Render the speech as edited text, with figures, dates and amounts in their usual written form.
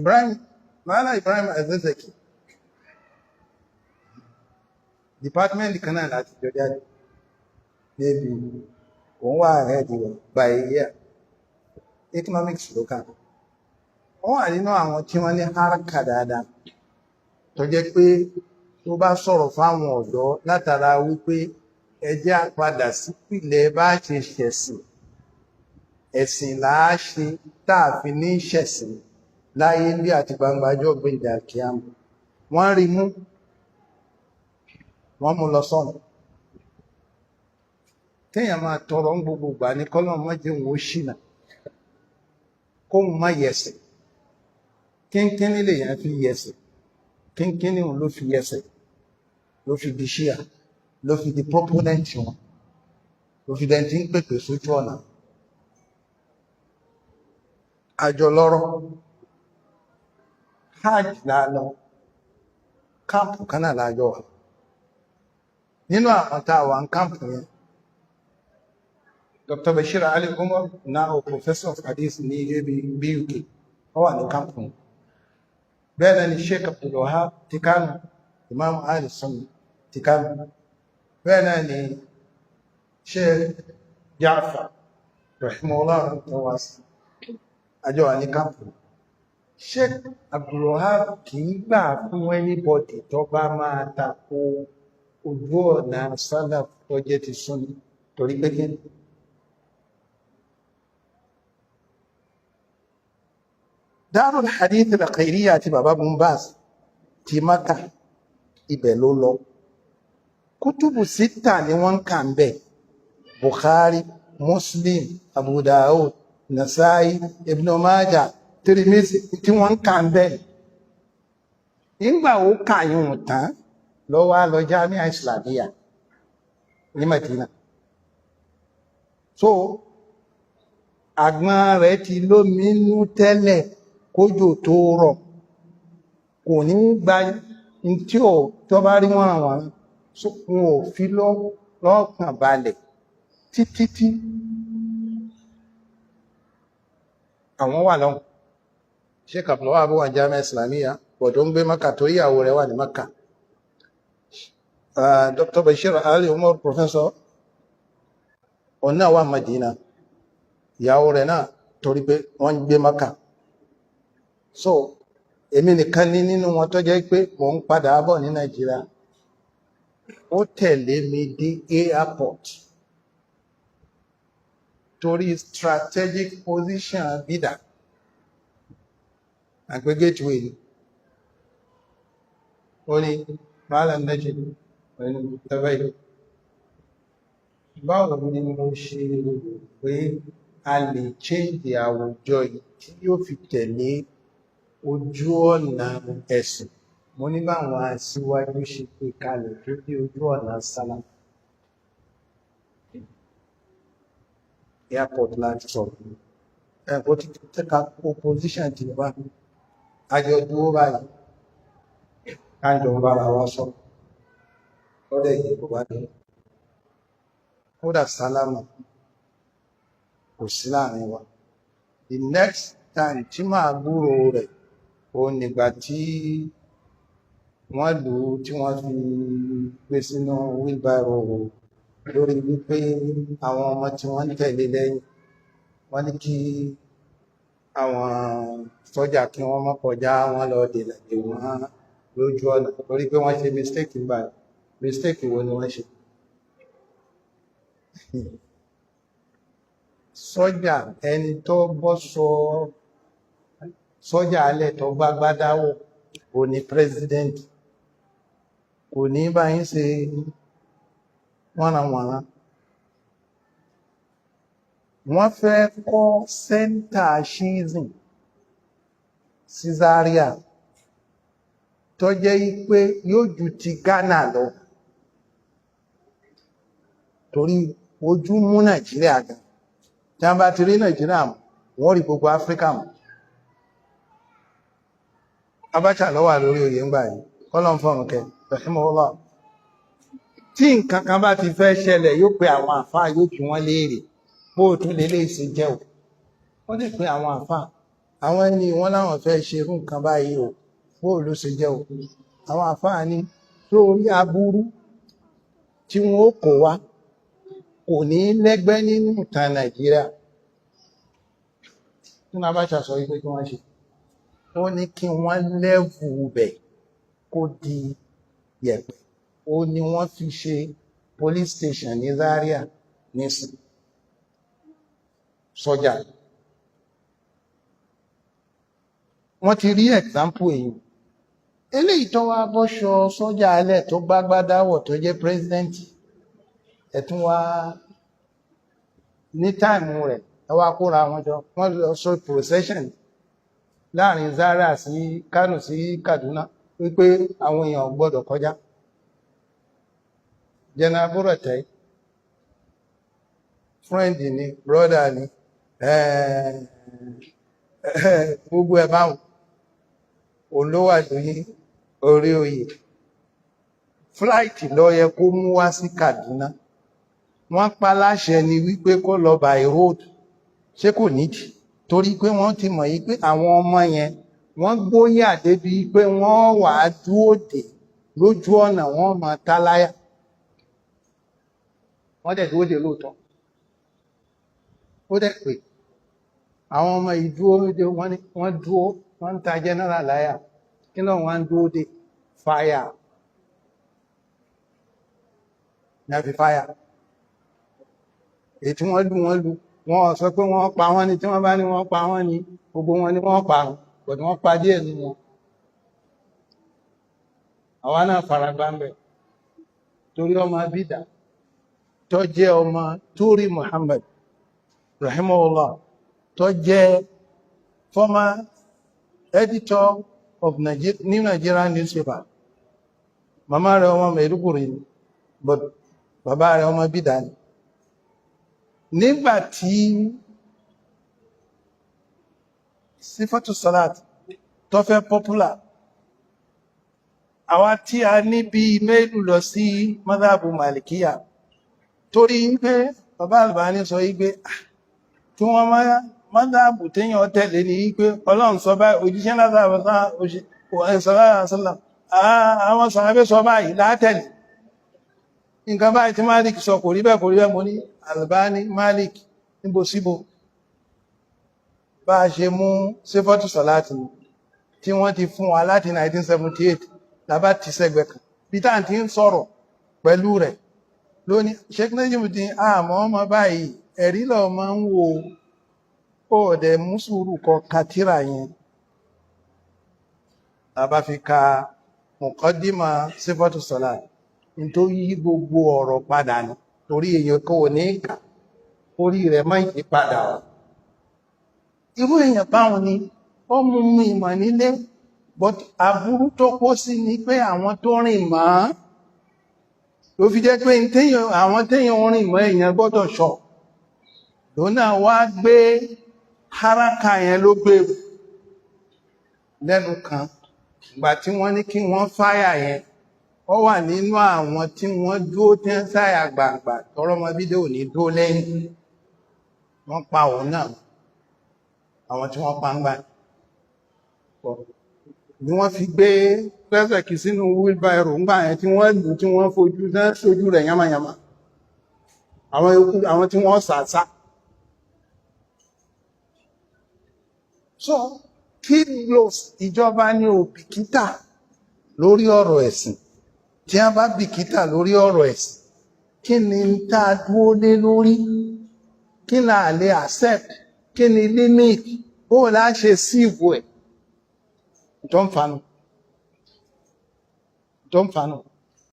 Ibrahim, Malam Ibrahim Azizaki, department kan náà láti jọ jáde. Maybe òun wà ahead by a year. Economics ló kà. Wọ́n wà nínú àwọn tí wọ́n ní haraka dáadáa, tó jẹ́ pé tó bá sọ̀rọ̀ fáwọn ọ̀dọ́ látara wípé ẹ jẹ́ á padà sípìlẹ̀ bá ṣe ṣẹ̀sìn, ẹ̀sìn làá ṣe táà fi ní ṣẹ̀sìn láyé bí àti gbangba ọjọ́ gbẹ̀dẹ̀ àkíyàmù. Wọ́n rí mú, wọ́n mú lọ sọ́nà. Téèyàn máa tọrọ ń gbogbo ìgbà ní kọ́lọ́ mọ́ jẹ́ òun ó ṣìnà, kóun má yẹsẹ̀. Kínkínní lèèyàn fi yẹsẹ̀, kínkínní òun ló fi yẹsẹ̀, ló fi di ṣíà, ló fi di proponent wọn, ló fi dẹni tí ń pèpè sójú ọ̀nà. Àjọ lọ́rọ̀ hajj là lọ, camp kan náà lájọ wà. Nínú àwọn tá a wà ní camp yẹn, Dr. Bashir Ali Umar, now professor of hadith ní BUK, ó wà ní camp yẹn. Bẹ́ẹ̀ náà ni Sheikh Abdul Wahab ti Kano, Imam Ali Sunni ti Kano. Bẹ́ẹ̀ náà ni Sheikh Ja'far rahimahullah wasi, àjọ wà ní camp. Sheikh Abdul Wahab kì í gbà fún anybody tó bá máa tako ojú ọ̀nà salaf tó jẹ́ ti Sunni, torí pé kí Darul Hadith al-Khairiyya àti bàbá Bin Baz ti Maka, ibẹ̀ ló lọ. Kútùbù síta ni wọ́n ń kà ń bẹ̀: Bukhari, Muslim, Abu Dawud, Nasai, Ibn Majah, Tirmidhi, tí wọ́n ń kà ń bẹ̀. Nígbà ó kà yùn tán ló wá lọ Jamia Islamiyya ní Madina. So àgbọn rẹ̀ ti lómi nú tẹ́lẹ̀ kójò tó rọ̀, kò ní gba tí ò tó bá rí wọ́n wọ́n wọn ò fi lọ́kàn balẹ̀ títí tí àwọn wà lọ́hùn. Sheikh Abdulwahab wà Jamia Islamiyya, bọ̀dọ̀ ń gbé Maka torí ìyàwó rẹ̀ wà ní Maka. Dr. Bashir Ali Umar, professor, òun náà wà Madina, ìyàwó rẹ̀ náà, torí pé wọ́n ń gbé Maka. So èmi nìkan ní nínú wọn tó jẹ́ pé mò ń padà bọ̀ ní Nàìjíríà. Ó tẹ̀lé mi dé airport torí strategic position bídà àgbé gateway ni. Ó ní, "Malam Najib, tẹ́bẹ̀, báwo ni mo ṣe rò pé a lè change àwùjọ yìí tí yóò fi tẹ̀lé ojú ọ̀nà ẹ̀sìn?" Mo ní báwọn aṣíwájú ṣe pé kalẹ̀ tó dé ojú ọ̀nà sálá. Airport láti sọ̀rọ̀ ẹ̀kọ́ tí tẹ́ka opposition ti wá, àjọ dúró báyìí, kájọ ń bára wa sọ lọ́dẹ̀ yìí, kò bá dé. Kódà sálámà kò sí láàrin wa. The next time tí màá gbúrò rẹ̀, òun nígbà tí wọ́n lù ú tí wọ́n fi gbé sínú wheelbarrow lórí wípé àwọn ọmọ tí wọ́n ń tẹ̀lé lẹ́yìn, wọ́n ní kí àwọn sọ́jà kí wọ́n má kọjá, wọ́n lọ dènà dè wọ́n lójú ọ̀nà torí pé wọ́n ṣe mistake nígbà. Mistake wo ni wọ́n ṣe? Sọ́jà, ẹni tó bọ́ sọ sọ́jà alẹ́ tó gbágbádáwò ò ní president, kò ní báyìí ṣe wọ́nranwọ̀nran. Wọ́n fẹ́ kọ́ center Shiism sí Zaria tó jẹ́ pé yóò ju ti Ghana lọ, torí ojú mú Nàìjíríà gan. Tí wọ́n bá ti rí Nàìjíríà mú, wọ́n rí gbogbo Áfíríkà mú. Abacha ló wà lórí oyè ńgbà yìí, kọ́lọ̀ ń fọ̀rùn kẹ, rahimahullah. Tí nǹkan kan bá ti fẹ́ ṣẹlẹ̀, yóò pe àwọn àfáà, yóò bí wọ́n léèrè bó o tún lè lè ṣe jẹ́ o. Ó lè pe àwọn àfáà. Àwọn ẹni wọ́n láwọn fẹ́ ṣe irú nǹkan báyìí o, bóò ló ṣe jẹ́ o? Àwọn àfáà ní lórí aburú tí wọ́n ó kó wá kò ní lẹ́gbẹ́ nínú ìtàn Nàìjíríà. Tí wọ́n bá ṣàṣọ wípé kí wọ́n ṣe, ó ní kí wọ́n level bẹ̀ kó di yẹ̀pẹ̀. Ó ní wọ́n fi ṣe police station ní Zaria nísìn sọ́jà. Wọ́n ti rí example èyí. Eléyìí tó wá bọ́ṣọ sọ́jà alẹ́ tó gbágbádáwọ̀ tó jẹ́ president, ẹ̀tún wá ní time rẹ̀, ẹ wá kóra wọn jọ, wọ́n lọ sọ procession láàrin Zaria sí Kano sí Kaduna wípé àwọn èèyàn ò gbọ́dọ̀ kọjá. General Buratai, friend ni, brother ni, gbogbo ẹ̀ báwọn, òun ló wà lórí orí oyè. Flight ló yẹ kó mú wá sí Kaduna. Wọ́n pa láṣẹ ni wípé kó lọ by road. Ṣé kò nídìí? Torí pé wọ́n ti mọ̀ yí pé àwọn ọmọ yẹn, wọ́n gbóyà débi pé wọ́n wà á dúró dè lójú ọ̀nà, wọ́n máa táláyà. Wọ́n dẹ̀ dúró dè lóòótọ́. Ó dẹ̀ pé àwọn ọmọ yìí dúró dé, wọ́n ní wọ́n dúró, wọ́n ń ta general láyà. Kí náà wọ́n ń dúró dé? Fire ní a fi fire. Èyí tí wọ́n lù, wọ́n lù, wọ́n sọ pé wọ́n pa wọ́n ni. Tí wọ́n bá ní wọ́n pa wọ́n ni, gbogbo wọn ni wọ́n pa, but wọ́n pa díẹ̀ nínú wọn. Àwa náà fara gbá ń bẹ̀ torí ọmọ Bídà tó jẹ́ ọmọ Turi Muhammad rahimahullah, tó jẹ́ former editor of New Nigerian newspaper. Màmá rẹ̀ ọmọ Maiduguri ni, but bàbá rẹ̀ ọmọ Bídà ni. Nígbà tí Sífàtù Salat tó fẹ́ popular, àwa tí a ní bí mélòó lọ sí madhabu Malikiya, torí pé bàbá Albani sọ wípé tí wọ́n máa madhabu téèyàn tẹ̀lé ní wípé Ọlọ́run sọ báyìí, òjíṣẹ́ lásàrásàlá, àwọn sàábé sọ báyìí látẹ̀lé. Nǹkan báyìí tí Malik sọ kò rí bẹ́ẹ̀, kò rí bẹ́ẹ̀. Mo ní Albani, Malik níbo síbo? Bá a ṣe mú Sífàtù Sàláàtì tí wọ́n ti fún wa láti 1978 lábá ti sẹ́gbẹ̀ kan bí táà ti ń sọ̀rọ̀ pẹ̀lú rẹ̀ lónìí. Sheikh Najimudeen, àmọ́ ọmọ báyìí ẹ̀rí lọ máa ń wo ó dẹ̀ mú sùúrù kọ katira yẹn. Lábá fi ka muqaddima Sífàtù Sàláàtì nítorí yí gbogbo ọ̀rọ̀ padà ní torí èèyàn kò ní kà orí rẹ̀ má yí padà ọ̀. Irú èèyàn báwọn ni ó mú mú ìmọ̀ nílé, but aburú tó kó sí ni pé àwọn tó rìn mọ́ ló fi jẹ́ pé àwọn téèyàn rìn mọ́, èèyàn gbọ́dọ̀ ṣọ́. Lónà wá gbé haraka yẹn ló gbé lẹ́nu kan. Ìgbà tí wọ́n ní kí wọ́n fáyà yẹn, ó wà nínú àwọn tí wọ́n dúró tí ń sáyà gbàǹgbà tọrọ ọmọ bídé ò ní dúró lẹ́yìn. Wọ́n pa òun náà, àwọn tí wọ́n pa ń gbà ni wọ́n fi gbé pẹ́sẹ̀kì sínú wheelbarrow ńgbà yẹn tí wọ́n lù, tí wọ́n fojú tán sójú rẹ̀ yamayama. Àwọn yòókù, àwọn tí wọ́n sàásá. So kí ló ìjọba ní ò bìkítà lórí ọ̀rọ̀ ẹ̀sìn? Tí a bá bìkítà lórí ọ̀rọ̀ ẹ̀sìn, kí ni tá a dúró lé lórí? Kí là lè accept? Kí ni limit? Bó la ṣe síìvù ẹ̀? Tó ń fanu, tó ń fanu.